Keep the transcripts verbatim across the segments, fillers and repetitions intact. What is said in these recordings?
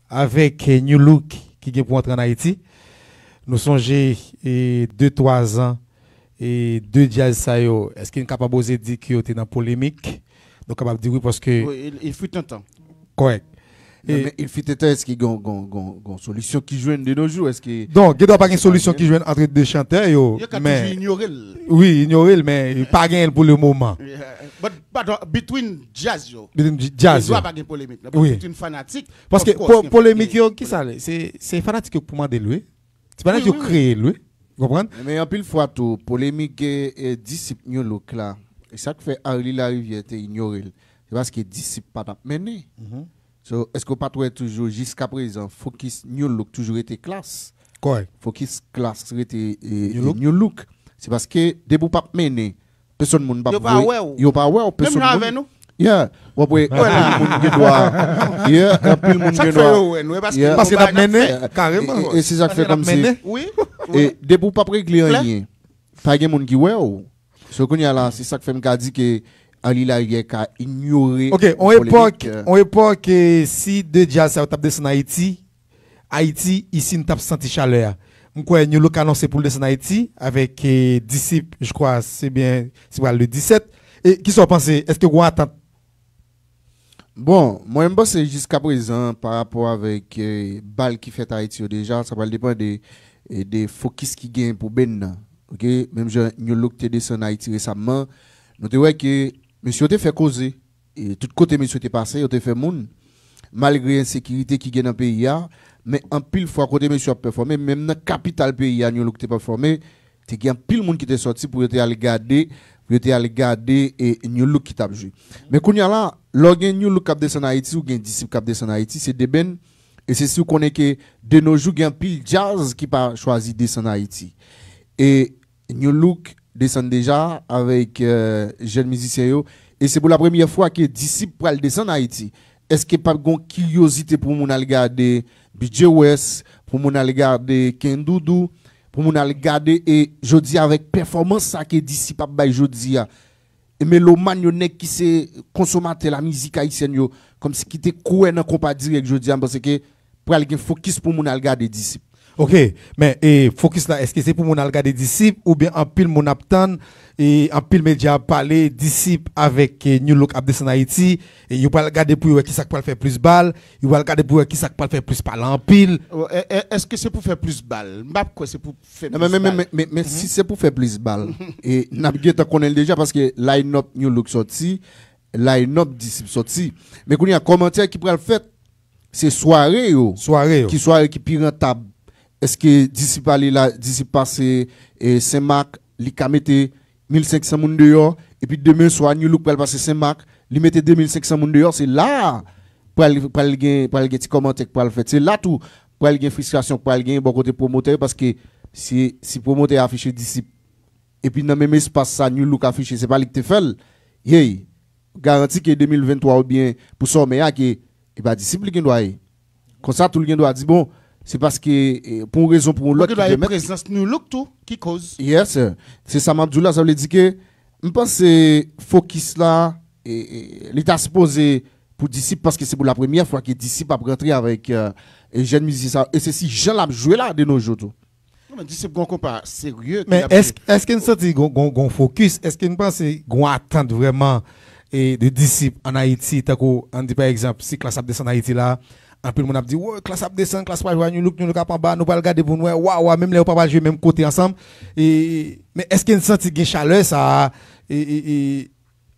avèk, eh, New Look ki gen pou antre ann Ayiti. Nou sonje, eh, de twa zan, eh, de djaz sa yo, èske n kapab oze di ke yo te nan polemik? Nou kapab di wi, paske... Wi, il, il fut un temps. Kòrèk. Non, men il fut un temps, èske gen, gen, gen, gen solisyon ki jwenn de nos jours? Èske... Donk, gen dwa pa gen solisyon ki jwenn ant de chantè yo, men... Yo ka toujou inyore l. Wi, inyore l, men pa gen l pou le moman. Yeah. But, but, uh, between jazz yo. Between j-, jazz yo. Gen dwa pa gen polemik, non, but between fanatik, paske polemik yo, ki sa l ye? Se, se fanatik yo k pou mande l, wi. Se pa nèg yo kreye l, wi. Ou konprann? Men anpil fwa tou, polemik, eh, eh, disip New Look la, e sa k fè Arly Larivière te inyore l, se paske disip pa t ap mennen. So, èske w pa t wè toujou, jiskaprezan, fokis New Look toujou rete Klass? Kòrèk. Fokis Klass rete, eh, New Look. New Look. Se paske depi w p ap mennen, pèsonn moun p ap voye. Yo pa wè w. Yo pa wè w, pèsonn moun. Menm jan avè nou. Yeah. W ap wè, anpil moun gen dwa. Yeah, anpil moun gen dwa. Paske n ap mennen, kareman. E, e, e se sa k fè kòmsi. Wi. E depi w p ap regle anyen, pa gen moun ki wè w. So, kounye a la, se sa k fè m ka di ke Arly Larivière ka inyore polemik. Ok, on epòk, on epòk, eh, si de djaz sa yo t ap desann Ayiti, Ayiti, isi n t ap santi chalè a. M kwè New Look anonse pou l desann Ayiti avèk, eh, Disip, je crois, se byen, se pral le disèt. E kisa w panse? Èske w gen atant? Bon, mwen, m panse jiskaprezan, pa rapò avèk, eh, bal ki fèt Ayiti yo deja, sa pral depann de, eh, de fokis ki gen pou benn nan. Ok? Menm jan New Look te desann Ayiti resamman, nou te wè ke mesye yo te fè koze. E tout kote mesye te pase, yo te fè moun. Malgre ensekirite ki gen nan peyi a, men anpil fwa kote mesye ap pèfòme, menm nan kapital peyi a, New Look te pèfòme, te gen anpil moun ki te sòti pou yo te al gade, pou yo te al gade, e, New Look ki t ap jwe. Men kounye a la, lè w gen New Look k ap desann Ayiti, ou gen Disip k ap desann Ayiti, se de benn, e se si w konnen ke de nos jours, gen anpil djaz ki pa chwazi desann Ayiti. E New Look desann deja avèk, eh, jèn mizisyen yo. E se pou la premyè fwa ke Disip pral desann Ayiti. Èske p ap gen yon kiryozite pou moun al gade B J West, pou moun al gade Ken Doudou, pou moun al gade e jodi avèk pèfòmans sa ke Disip ap bay jodi a? E melomàn yo, nèg ki se konsomatè la mizik ayisyèn yo, kòmsi ki te kwè nan konpa dirèk jodi a, m panse ke pral gen fokis pou moun al gade Disip. Ok, men, e, fokis la, èske se pou moun al gade Disip oubyen anpil moun ap tann, e, anpil medya ap pale Disip avèk, e, New Look ap desann Ayiti, e yo pral gade pou yo wè kisa k pral fè plis bal, yo pral gade pou yo wè kisa k pral fè plis pale anpil. E, e, èske se pou fè plis bal? M pa kwè se pou fè plis bal. Non, men, men, men, men, men, men si se pou fè plis bal, e n ap gentan konnen l deja paske line-up New Look sòti, line-up Disip sòti. Men kounye a, kòmantè ki pral fèt, se sware yo. Sware yo. Ki sware ki pi rantab? Èske Disip ale la, Disip pase, e, Senmak, li ka mete mil senk san moun deyò, epi demen swa, New Look pral pase Senmak, li mete de mil senk san moun deyò, se la a pral, pral gen, pral gen ti kòmantè k pral fèt. Se la tou pral gen fristrasyon k pral gen bò kote pwomotè yo, paske si, si pwomotè a afiche Disip, epi nan menm espas sa New Look afiche, se pa li ki te fè l, hey, garanti ke de mil venntwa oubyen pou sòmè a ke e pa Disip li gen dwa ye. Konsa tou li gen dwa di, bon, se paske, e, pou yon rezon, pou yon lòt ki pèmèt. Prezans New Look tou, ki koz. Yes, sir. Se sa m ap di w la, sa vle di ke m panse fokis la, e, e, li ta sipoze pou Disip, paske se pou la premyè fwa ke Disip ap rantre avèk, e, e jèn mizisyen sa, e se si jan l ap jwe la de nos jours tou. Non, men Disip gon konpa serye ki l ap jwe. Men èske, èske n santi gon, gon, gon fokis? Èske n panse gon atant vrèman, e, de Disip ann Ayiti? Tankou, ann di pa egzanp, si Klass ap desann Ayiti la, anpil moun ap di, "Woy, Klass ap desann, Klass pral jwe a New Look, New Look ap anba, nou pral gade pou n wè, waw, waw," menm lè yo pa pral jwe menm kote ansanm. E, men èske n santi gen chalè sa a, e, e, e,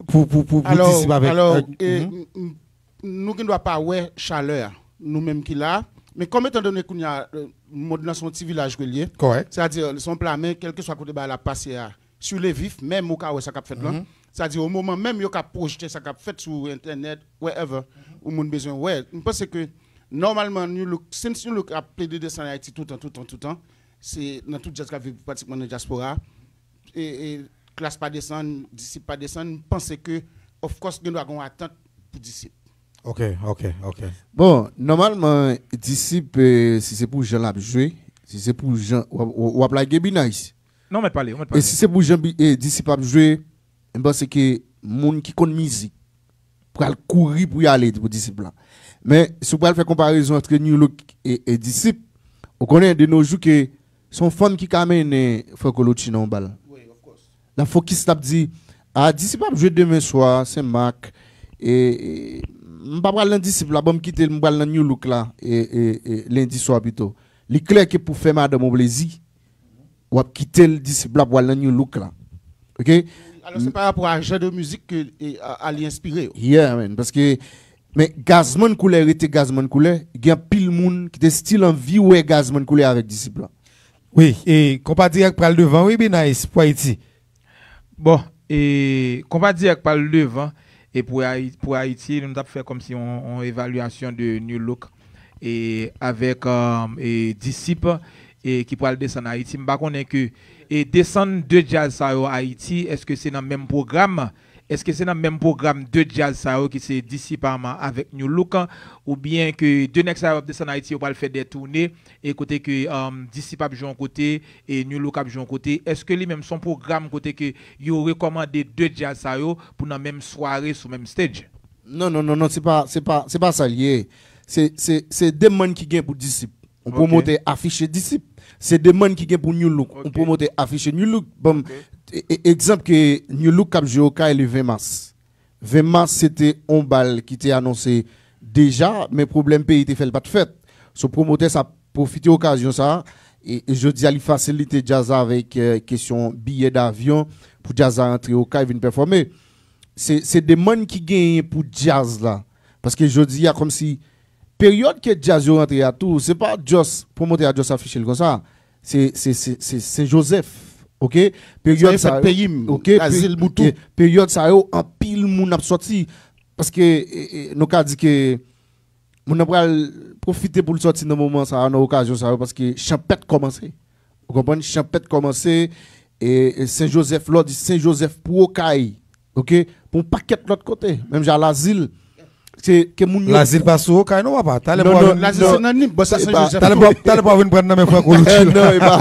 pou, pou, pou, pou Disip avèk, alò, avèk, e, m, m, nou gen dwa pa wè chalè a, nou menm ki la. Men kòm etan done kounye a, e, mond lan se yon ti vilaj ke l ye. Kòrèk. Sètadi, se yon pla men, kèlkeswa kote bagay la ap pase a, sur le vif, menm ou ka wè sa k ap fèt lan. Sètadi, o moman menm yo ka pwojte sa k ap fèt sou entènèt, wherever, ou moun bezwen wè. M panse ke, nòmalman, New Look, since New Look ap plede desann Ayiti toutan, toutan, toutan, se nan tout djaz k ap viv pratikman nan dyaspora. E, e, Klass pa desann, Disip pa desann, m panse ke, of course, gen dwa gen yon atant pou Disip. Ok, ok, ok. Bon, nòmalman, Disip, e, si se pou jan l ap jwe, si se pou jan, w ap, w ap lage B-Nice. Non, w mèt pale, w mèt pale. E si se pou jan bi-, e, Disip ap jwe, m panse ke moun ki konn mizik pral kouri pou y ale pou Disip la. Men, si w pral fè konparezon antre Nu Look e, e Disip, ou konnen de nos jours ke se yon fanm ki ka mennen Franco Lucci nan yon bal. L ap fokis, l ap di, a, Disip ap jwe demen swa, Sen Mak, e, e, m pa pral nan Disip la, ban m kite l, m pral nan Nu Look la, e, e, e, lendi swa pito. Li klè ke pou fè madanm ou plezi, w ap kite l, Disip la, pou al nan Nu Look la. Ok? Alò, se pa rapò a jan de mizik ke e, a, a li enspire yo. Yeah, man. Paske, men Gazman Koulè rete Gazman Koulè. Gen anpil moun ki te still anvi wè Gazman Koulè avèk Disip la. Wi, e konpa dirèk pral devan, wi, Binice, pou Ayiti. Bon, e konpa dirèk pral devan, e pou Ayiti, pou Ayiti, nou t ap fè kòmsi yon, yon evalyasyon de Nu Look e avèk um, e Disip e ki pral desann Ayiti. M pa konnen ke e desann de djaz sa yo Ayiti, èske se nan menm pwogram? Èske se nan menm pwogram de djaz sa yo ki se Disip Ama avèk Nu Look, oubyen ke de nèg sa yo ap desann Ayiti, yo pral fè de toune e kote ke um, Disip ap jwe yon kote e Nu Look ap jwe yon kote? Èske li menm se yon pwogram kote ke yo rekòmande de djaz sa yo pou nan menm sware sou menm stage? Non, non, non, non, se pa, se pa, se pa sa l ye. Se, se, se demann ki gen pou Disip. Yon pwomotè afiche Disip. Se demann ki gen pou Nu Look. Yon pwomotè afiche Nu Look. Bon, e- e- egzanp ke Nu Look k ap jwe Okay le ven mas. Ven mas, se te yon bal ki te anonse deja, men pwoblèm peyi te fè l pa t fèt. So, pwomotè sa pwofite okazyon sa, e, e jodi a li fasilite djaz la avèk eh, kesyon biyè davyon pou djaz la rantre Okay vin pèfòme. Se, se demann ki genyen pou djaz la. Paske jodi a, kòmsi peryòd ke djaz yo rantre a tou, se pa just pwomotè a just afiche l konsa. Se, se, se, se Sen Jozèf. Ok? Peryòd sa yo. Ok? Peryòd sa yo, anpil moun ap sòti. Paske e, e, nou ka di ke moun nan pral pwofite pou l sòti nan moman sa yo, nan okazyon sa yo, paske chanpèt kòmanse. Ou konprann? Chanpèt kòmanse. E, e Sen Jozèf, lè w di Sen Jozèf pou Okay, ok, pou yon pakèt lòt kote, menm jan Lazil, se ke moun yo. Lazil pa sou Okay non, papa. Talè pou Lazil se nan Nip, bon, sa Sen Jozèf. Talè pou vin pran nan men Franco Lucci. Non, e pa,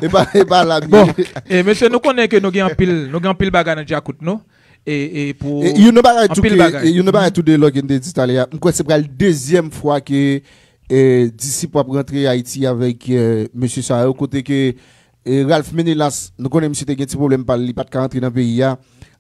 e pa, e pa la. Bon, e mesye, nou konnen ke nou gen anpil, nou gen anpil bagay nan djakout nou. E, e pou e, you know bagay tou ke, bagay. You know bagay tou de lò ke n te di talè a, m kwè se pral dezyèm fwa ke e, Disip ap rantre Ayiti avèk e, mesye sa yo, kote ke e, Ralph Ménélas, nou konnen misye te gen ti pwoblèm pa l, li pa t ka rantre nan peyi a.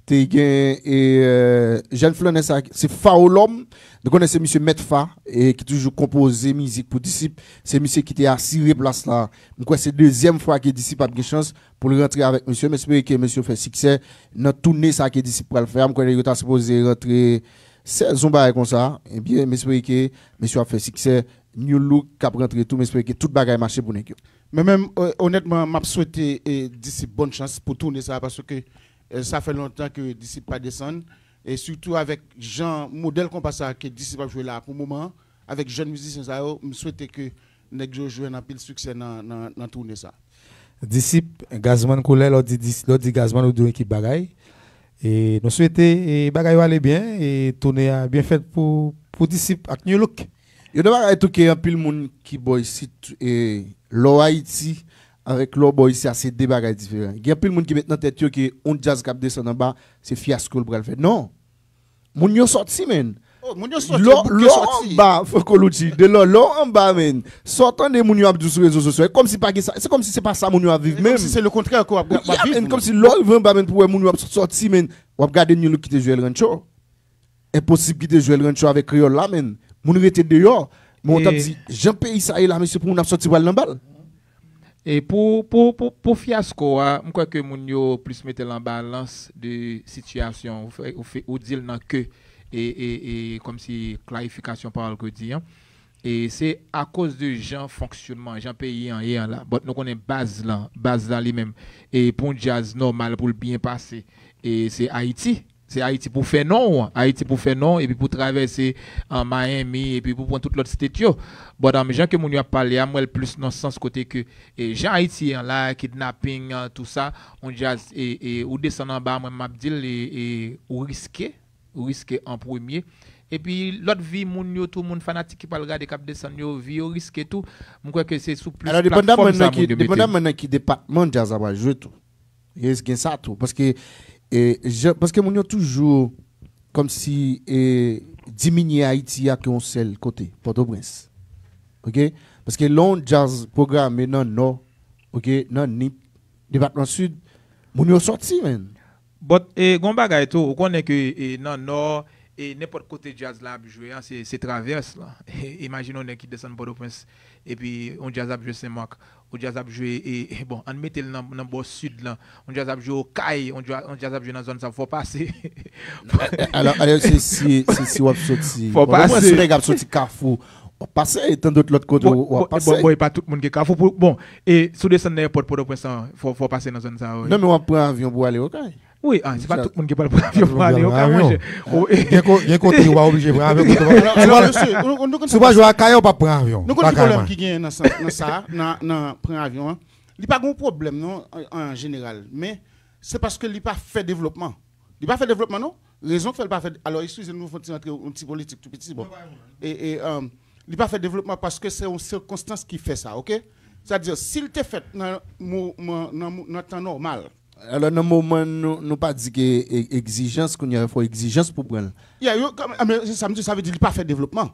Te gen e, e, jèn flannè sa, se Fa Olòm. Nou konnen se misye Mèt Fa e, ki toujou konpoze mizik pou Disip. Se misye ki te asire plas la. M kwè se dezyèm fwa ke Disip ap gen chans pou l rantre avèk misye. M espere ke misye fè siksè nan toune sa ke Disip pral fè a. M kwè yo ta sipoze rantre sèzon bagay konsa. Ebyen, m espere ke misye ap fè siksè. Nu Look k ap rantre tou, m espere ke tout bagay mache pou nèg yo. Men menm, e, onètman, m ap swete e, Disip bòn chans pou toune sa, paske e, sa fè lontan ke Disip pa desann. E sitou avèk jan modèl konpa sa ke Disip ap jwe la pou moman an, avèk jèn mizisyen sa yo, m swete ke nèg yo jwenn anpil siksè nan, nan, nan toune sa. Disip, Gazman Koulè, lè w di, dis- lè w di Gazman, ou di yon ekip bagay. E nou swete e, bagay yo ale byen, e toune a byen fèt pou, pou Disip ak Nu Look. Yo nan bagay tou ke anpil moun ki bò isit, e, lò Ayiti avèk lò bò isi a se de bagay diferan. Gen anpil moun ki met nan tèt yo ke yon djaz k ap desann anba, se fyasko l pral fè. Non. Moun yo sòti, men. Oh, moun yo sòti, lò, lò anba, Franco Lucci, de lò, lò anba, men. Sa w tande moun yo ap di sou rezo sosyo, e kòmsi pa gen sa, se kòmsi se pa sa moun yo ap viv menm. Kòmsi se le kontrè ke w ap viv. Kòmsi lò w rive anba, men, pou wè moun yo ap sòti, men. W ap gade Nu Look ki te jwe El Rancho. Enposib kite jwèl rancho avèk kreyòl la, men moun rete deyò. Men w t ap di, jan peyi sa ye la, mesye, pou moun ap sòti pral nan bal. E pou, pou, pou, pou fyasko a, m kwè ke moun yo plis mete l an balans de sitiyasyon. Ou, fè, ou, fè, ou di l nan ke, e, e, e kòmsi klarifikasyon pawòl ke w di an. E se akoz de jan fonksyonman, jan peyi an ye an la. But nou konnen baz lan, baz la li menm. E pou yon djaz nòmal pou l byen pase, e se Ayiti. Se Ayiti pou fè non w, Ayiti pou fè non w, epi pou travèse an Miami, epi pou pran tout lòt state yo. But um, jan ke moun yo ap pale a, m wè l plis nan sans kote ke e, jan Ayiti ye an la, kidnaping, uh, tou sa, yon djaz, e, e, ou desann anba, mwen m ap di l, e, e, ou riske, ou riske an premye. Epi lòt vi moun yo tou, moun fanatik ki pral gade k ap desann yo, vi yo riske tou. M kwè ke se sou plis platfòm sa moun yo mete. Depandaman nan ki depatman djaz la pral jwe tou. Yes, gen sa tou. Paske, e, jan, paske moun yo toujou kòmsi e, diminye Ayiti a ke yon sèl kote, Pòtoprens. Oke? Paske lè yon djaz pwograme nan Nò, oke, nan Nip, depatman Sid, moun yo sòti, menn. But e, gon bagay tou, ou konnen ke e, nan Nò, e nenpòt kote djaz la ap jwe an, se, se travès la. Imajine yon nèg ki desann Pòtoprens, epi yon djaz ap jwe Senmak, yon djaz ap jwe, e, e, bon, ann mete l nan, nan bò Sid lan, yon djaz ap jwe Okay, yon djaz, yon djaz ap jwe nan zòn sa, fò pase. Alò, alò se si, se si w ap soti. Fò pase. Si nèg ap soti Kafou, w ap pase, tandòt lòt kote, w ap pase. Bon, e pa tout moun ki Kafou. Pou, bon, e si w desann nan èpòt Pòtoprens lan, fò, fò pase nan zòn sa, wi. Non, men w ap pran avyon pou ale Okay. Wi, ah, se pa tout moun ki pral pran avyon pou ale Okay, monchè. Gen kote w pa oblije pran avyon. Si w pa jwe Akayè, w p ap pran avyon. Nou konn ki pwoblèm ki genyen nan sa, nan sa, nan, nan pran avyon an. Li pa gen yon pwoblèm, non, an, an jeneral. Men, se paske li pa fè devlopman. Li pa fè devlopman, non. Rezon k fè li pa fè. Alò, eskize m, nou fè yon ti rantre yon ti politik tou piti, bon. E, e, um, li pa fè devlopman paske se yon sikonstans ki fè sa, oke? Sa di, si l te fèt nan, mo- mo- nan, mo- nan tan nòmal, Alò, nan moman nou, nou pa di ke e- egzijans, kounye a fò egzijans pou pran l. Yeah, yo, sa m di, sa vle di li pa fè devlopman.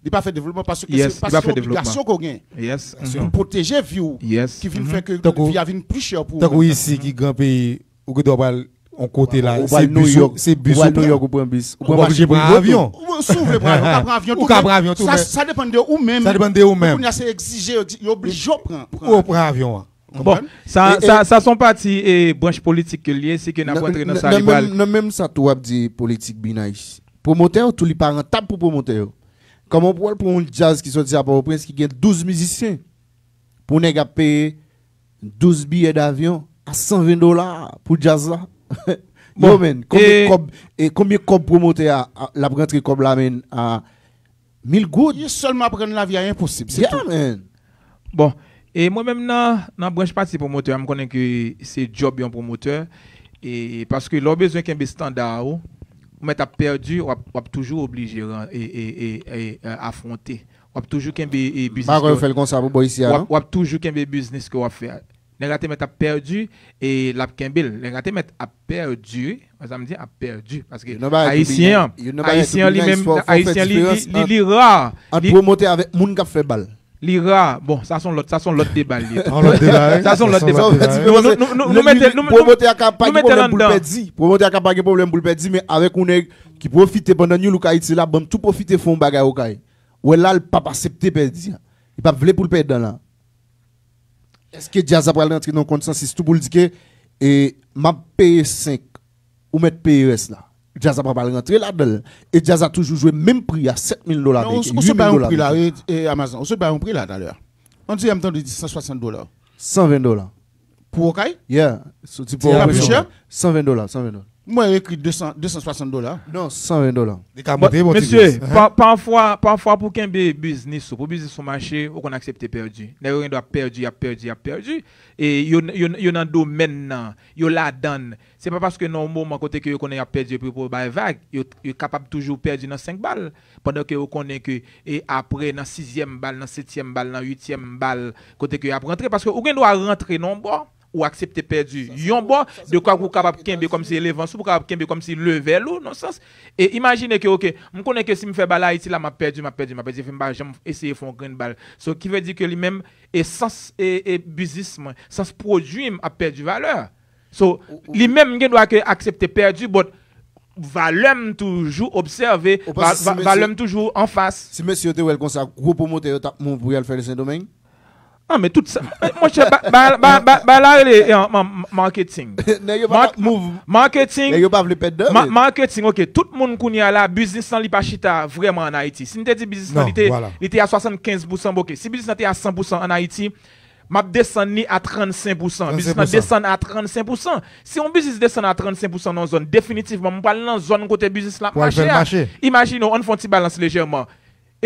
Li pa fè devlopman paske Yes, se, li pa paske fè devlopman. Obligasyon ke w gen. Yes. Se pou pwoteje vi w Yes. ki vin fè ke Tankou- vi a vin pli chè pou Tankou isi ki gran peyi, ou gen dwa pral yon kote la, Ou se pral New bis, York, se ou bis pral ou New pran. York, ou pran bis. Ou pa oblije pran avyon. Si w vle pran avyon, ou ka pran avyon tou. Ou ka pran avyon tou, Sa men sa depann de ou menm. Sa depann de ou menm. Kounye a se egzije, yo di- yo oblije w pran. Ou pran avyon an. Bon, sa, E- sa, sa se yon pati e, branch politik ke l ye, se ke n ap rantre nan sa li pral. Nan menm sa tou w ap di politik B-Nice. Pwomotè yo tou li pa rantab pou pwomotè yo. Kòman w pral pran yon djaz ki soti a Pòtoprens ki gen douz mizisyen? Pou nèg ap peye douz biyè davyon a san ven dola pou djaz la? Yo, men, konbyen kòb, e, konbyen kòb pwomotè a, a, l ap rantre kòb la, men, a mil goud? Li sèlman ap rann lavi a enposib, se Yeah, tou. Man. Bon, e mwen menm nan, nan branch pati pwomotè a, m konnen ke se djòb yon pwomotè, e paske lè w bezwen kenbe estanda ou, ou mèt ap pèdi, w ap, w ap toujou oblije ran- e, e, e, e, e, afwonte. W ap toujou kenbe e, biznis. Bagay yo fè l konsa pou bò isi a, W ap, non? W ap toujou kenbe biznis ke w ap fè a. Nèg la te mèt ap pèdi e l ap kenbe l. Nèg la te mèt ap pèdi, wè sa m di, ap pèdi. Paske Yo nan bagay Ayisyen an, tou, yo nan bagay tou, Ayisyen an li Binaise, menm, fò, fò fè Ayisyen li, diferans li, li, li ra. Ant Li- pwomotè avèk moun k ap fè bal. Li ra. Bon, sa se yon lòt, sa se yon lòt deba li ye. An lòt deba, wi. Sa se yon lòt Sa se deba. yon lòt deba, wi. Nou, nou, nou, nou mete, nou, nou, Pwomotè a ka pa nou gen mete l pwoblèm pou l anndan. Pèdi. Pwomotè a ka pa gen pwoblèm pou l pèdi, men avèk yon nèg ki pwofite pandan New Look Haiti la, ban m tou pwofite fè yon bagay Okay. Wè la, l p ap aksepte pèdi a. Li p ap vle pou l pèdi an la. Èske djaz la pral rantre nan konsansis tou pou l di ke e, m ap peye senk, ou mèt peye rès la? Djaz la pa pral rantre ladan l. E djaz la toujou jwe menm pri a, sèt mil dola, Non, ou, Ameriken, ou sot bay uit mil yon dola, pri la, Ameriken. e, e, Amazon. Ou sot bay yon pri la talè. On dirait m tè di san swasant dola. San ven dola. Pou Okay? Yeah. Soti Ti a Sa pou pi chè? San ven dola, san ven dola. Mwen ekri de san, de san swasant dola. Non, san ven dola. Li ka monte, bon, ti Mesye, plis. pa, pafwa, pafwa pou kenbe biznis ou, pou biznis ou mache, ou konn aksepte pèdi. Nèg yo gen dwa pèdi, y ap pèdi, y ap pèdi. E yo, yo, yo nan domèn nan, yo ladann. Se pa paske nan yon moman kote ke yo konnen y ap pèdi epi pou yo bay vag, yo, yo kapab toujou pèdi nan senk bal. Pandan ke yo konnen ke e apre nan sizyèm bal, nan setyèm bal, nan uityèm bal, kote ke y ap rantre. Paske ou gen dwa rantre nan yon bò, ou aksepte pèdi yon bò, de kwa ou kapab kenbe kòmsi elevans ou, ou kapab kenbe kòmsi level ou, nan sans. E imajine ke, oke, m konnen ke si m fè bal Ayiti la, m ap pèdi, m ap pèdi, m ap pèdi, epi m pa janm eseye fè yon grenn bal. So, ki vle di ke li menm, e sans e, e biznis mwen, sans pwodui m ap pèdi valè. So, li menm gen dwa ke aksepte pèdi, but valè m toujou obsève, Ou panse si mesye- valè m toujou anfas. Si mesye yo te wè l konsa, gwo pwomotè yo t ap move pou y al fè l Sendomeng? Ah, men tout sa. Monchè, ba, ba, ba, ba, ba la rele eh, an, an, marketing. Nèg yo pa t ap move. Marketing. Nèg yo pa vle pèdi. Ma, marketing, ok. Tout moun kounye a la, biznis lan li pa chita vrèman an Ayiti. Si n te di biznis lan Non, li te, vwala. Li te a swasannkenz pousan, ok. Si biznis lan te a san pousan an Ayiti, m ap desann li a trannsenk pousan. Biznis lan desann a trannsenk pousan. Si yon biznis desann a trannsenk pousan nan yon zòn, definitivman, m pral nan zòn kote biznis la ap mache a. Imajine w, ann fè yon ti balans lejèman.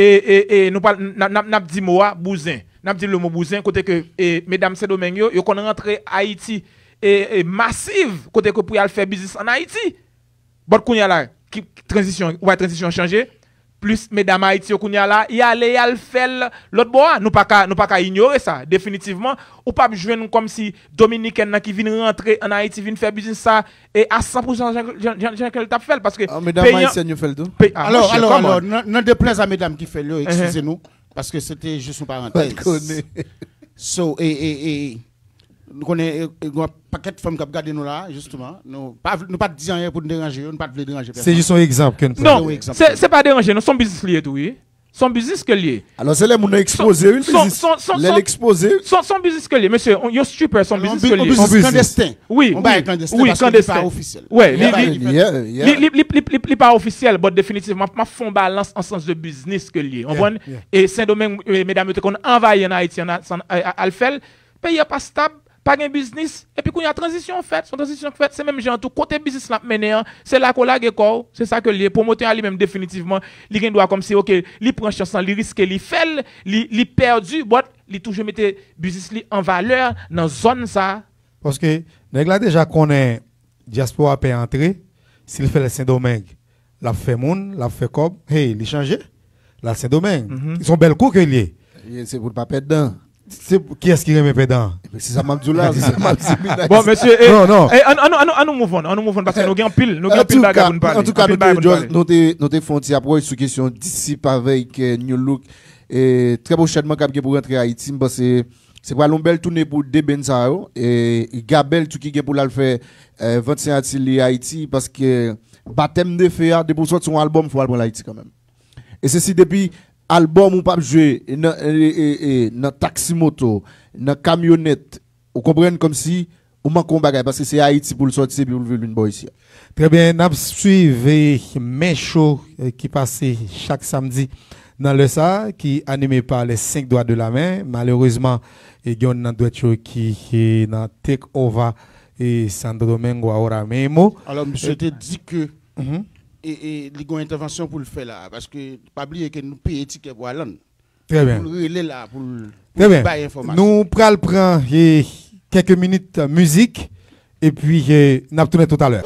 E, e, e nou pral, n ap, n ap, n ap di mo a, bouzen. N ap di le mo bouzen, kote ke e, medam Sendomeng yo, yo konn rantre Ayiti e, e masiv, kote ke pou y al fè biznis ann Ayiti. But kounye a la, ki, ki tranzisyon, ou wè tranzisyon chanje, plis medam Ayiti yo kounye a la, y ale, y al fè l lòt bò a. Nou pa ka, nou pa ka inyore sa, definitivman. Ou p ap jwenn kòmsi Dominikèn nan ki vin rantre ann Ayiti, vin fè biznis sa, e a san pou san jan, jan, jan, jan ke l t ap fè l, paske Ah, medam peyi an- ayisyen yo fè l tou. peyi- ah, Alors, monchè, alors, come on. alors, nan, nan deplèz a medam ki fè l yo, excusez-nous, parce que c'était juste une Pas parenthèse. de conner. So, e, e, e, nou konnen, e, e, gen yon pakèt fanm k ap gade nou la, justement. Nou pa, vle- nou pa t di anyen pou nou deranje yo, nou pa t vle deranje Se pèsonn. jis yon egzanp ke n pran. Non, Yon egzanp. se se pa deranje, non, se yon biznis li ye tou, wi. Se yon biznis ke l ye. Alò, se lè moun nan ekspoze, wi, Son- biznis. son- son- Lè l son- ekspoze. Se se yon biznis ke l ye, mesye. Yon stripper, se yon biznis ke l ye. Yon Son biznis biznis. Klandestin. Wi, On bagay wi, klandestin, wi, paske li pa klandestin. ofisyèl. Wè, li, Yeah, li, man. Yeah, yeah. li, li, li, li, li, li pa ofisyèl, but definitivman, m ap fè yon balans an sans de biznis ke l ye. Konprann? Yeah. E Sendomeng, e, medam yo te konn anvayi ann Ayiti an, an, a- al fè l. Peyi a pa stab, pa gen biznis. Epi kounye a tranzisyon an fèt, se yon tranzisyon k fèt. Se menm jan tou, kote biznis la ap mennen an, se la ke w lage kò w, se sa ke l ye. Pwomotè a li menm, definitivman, li gen dwa kòmsi, oke, li pran chans lan, li riske, li fè l, li, li pèdi, but li toujou mete biznis li an valè nan zòn sa. Paske nèg la deja konnen dyaspora pè antre, si l fè l Sendomeng, l ap fè moun, l ap fè kòb, hey, li chanje, l al Sendomeng. Se yon bèl kou ke l ye. Yeah, se pou l pa pèd dan. Se kiyès ki renmen pèdan? Se sa m ap di w la, se sa m ap di w la. Bon, mesye, e, Non, non. e, an, an, an, an nou move on, an nou move on, paske nou gen anpil, nou gen anpil bagay pou nou pale. Antouka, Anpil nou te, bagay pou nou pale. nou te, nou te fè yon ti apwòch sou kesyon Disip avèk eh, New Look. E trè pwochènman k ap gen pou rantre Ayiti, m panse se pral yon bèl tounen pou de band sa yo. E Gabel tou ki gen pou l al fè eh, vant siyati li Ayiti, paske Batèm de Fe a, depi w sòti yon albòm, fò w al pran l Ayiti kanmenm. E se si depi albòm ou p ap jwe nan, e, e, e, nan taksi moto, nan kamyonèt, ou konprann, kòmsi ou manke yon bagay, paske se Ayiti pou l sòti epi pou l vin bò isi a. Trè byen, n ap swiv eh, men cho eh, ki pase chak samdi nan lè sa, ki anime pa les cinq doigts de la main. Malerezman, eh, gen youn nan dwèt yo ki eh, nan take over eh, Santo Domingo ahora mismo. Alò, misye te di ke Mhm. e, e, li gen yon entèvansyon pou l fè la, paske pa bliye ke nou peye tikè pou Alan. Trè byen. Pou l rele la, pou l pou Trè l byen. bay enfòmasyon. Nou pral pran eh, kèk minit eh, mizik, epi eh, n ap tounen toutalè.